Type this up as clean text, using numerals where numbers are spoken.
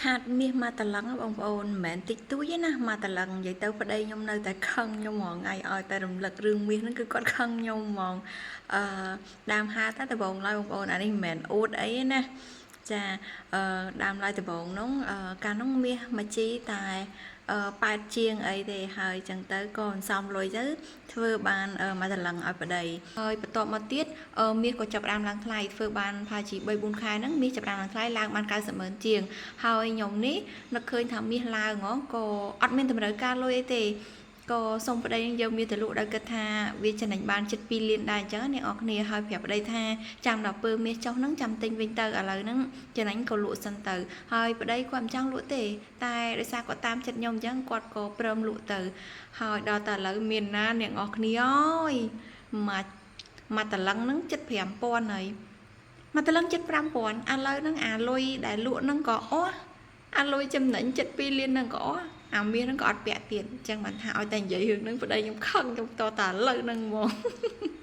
ខាតមាសមួយតឡឹងបងប្អូនមិនមែនតិចតួចទេណាមួយតឡឹងនិយាយទៅប្តីខ្ញុំនៅតែខឹងខ្ញុំហ្មងថ្ងៃឲ្យតែរំលឹករឿងមាសហ្នឹងគឺគាត់ខឹងខ្ញុំហ្មងអឺដើមហាតែដំបងឡើយបងប្អូនអានេះមិនមែនអួតអីទេណាចាអឺដើមឡើយដំបងនោះអឺកាលនោះមាសមួយជីតែអឺ8ជាងអីទេហើយចឹងទៅក៏អន្សំលុយទៅធ្វើបានមួយតឡឹងឲ្យប្តីហើយបន្ទាប់មកទៀតអឺមាសក៏ចាប់ផ្ដើមឡើងថ្លៃធ្វើបានប្រហែលជា3 4ខែហ្នឹងមាសចាប់ផ្ដើមឡើងថ្លៃឡើងបាន90ម៉ឺនជាង ហើយខ្ញុំនេះនឹកឃើញថាមាសឡើងហ៎ក៏អត់មានតម្រូវការលុយអីទេក៏សូមប្តីនឹងយកមាសទៅលក់ដោយគិតថាវាចំណេញបានជិត2លានដែរអញ្ចឹងអ្នកនរគ្នាហើយប្រាប់ប្តីថាចាំដល់ពេលមាសចុះហ្នឹងចាំទិញវិញទៅឥឡូវហ្នឹងចំណេញក៏លក់សិនទៅហើយប្តីគាត់មិនចង់លក់ទេតែដោយសារគាត់តាមចិត្តខ្ញុំអញ្ចឹងគាត់ក៏ព្រមលក់ទៅហើយដល់តែឥឡូវមានណាអ្នកនរគ្នាអើយមួយមួយតឡឹងហ្នឹងជិត5000ហើយ មួយតឡឹងជិត5000ឥឡូវហ្នឹងអាលុយដែលលក់ហ្នឹងក៏អស់អាលុយចំណេញជិត2លានហ្នឹងក៏អស់អាមាសហ្នឹងក៏អត់ពាក់ទៀតអញ្ចឹងបានថាឲ្យតែនិយាយរឿងហ្នឹងប្តីខ្ញុំខឹងខ្ញុំតតែឥឡូវហ្នឹងហ្មង។